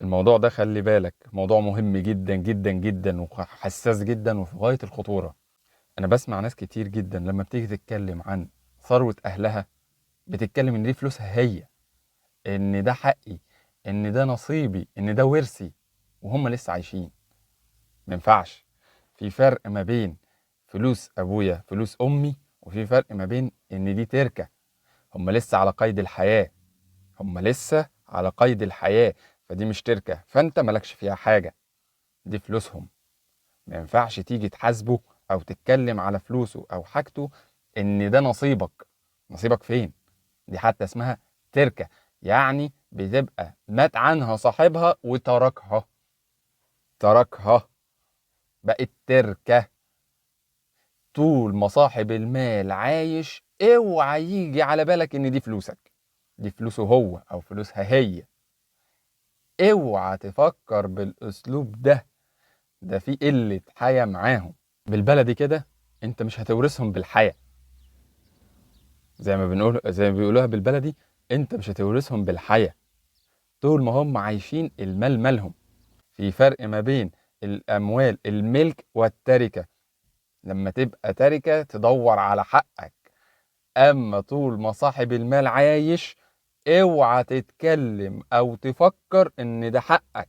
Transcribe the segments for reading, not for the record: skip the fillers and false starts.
الموضوع ده خلي بالك موضوع مهم جدا جدا جدا وحساس جدا وفي غاية الخطورة. أنا بسمع ناس كتير جدا لما بتيجي تتكلم عن ثروة أهلها بتتكلم إن دي فلوسها هي، إن ده حقي، إن ده نصيبي، إن ده ورثي، وهم لسه عايشين. ما ينفعش. في فرق ما بين فلوس أبويا فلوس أمي، وفي فرق ما بين إن دي تركة، هم لسه على قيد الحياة، هم لسه على قيد الحياة، فدي مش تركة، فأنت مالكش فيها حاجة، دي فلوسهم. ما ينفعش تيجي تحاسبه أو تتكلم على فلوسه أو حاجته إن ده نصيبك. نصيبك فين؟ دي حتى اسمها تركة، يعني بتبقى مات عنها صاحبها وتركها، تركها بقت تركة. طول ما صاحب المال عايش اوعى يجي على بالك ان دي فلوسك، دي فلوسه هو او فلوسها هي. اوعى تفكر بالاسلوب ده، ده في قلة حياة معاهم. بالبلدي كده انت مش هتورثهم بالحياة، زي ما بنقول، زي ما بيقولوها بالبلدي، انت مش هتورثهم بالحياة. طول ما هم عايشين المال مالهم. في فرق ما بين الاموال الملك والتركة. لما تبقى تركة تدور على حقك، اما طول ما صاحب المال عايش اوعى تتكلم او تفكر ان ده حقك.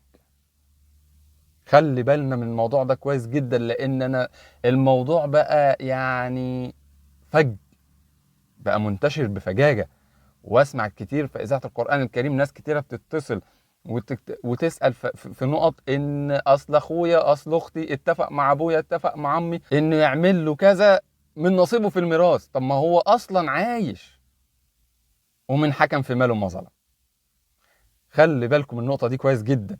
خلي بالنا من الموضوع ده كويس جدا، لان انا الموضوع بقى فج، بقى منتشر بفجاجة، واسمع كتير في اذاعة القرآن الكريم ناس كتيرة بتتصل وتسأل في نقط ان اصل اخويا اصل اختي اتفق مع ابويا اتفق مع عمي انه يعمل له كذا من نصيبه في الميراث. طب ما هو اصلا عايش ومن حكم في ماله ما ظلم. خلي بالكم من النقطة دي كويس جدا.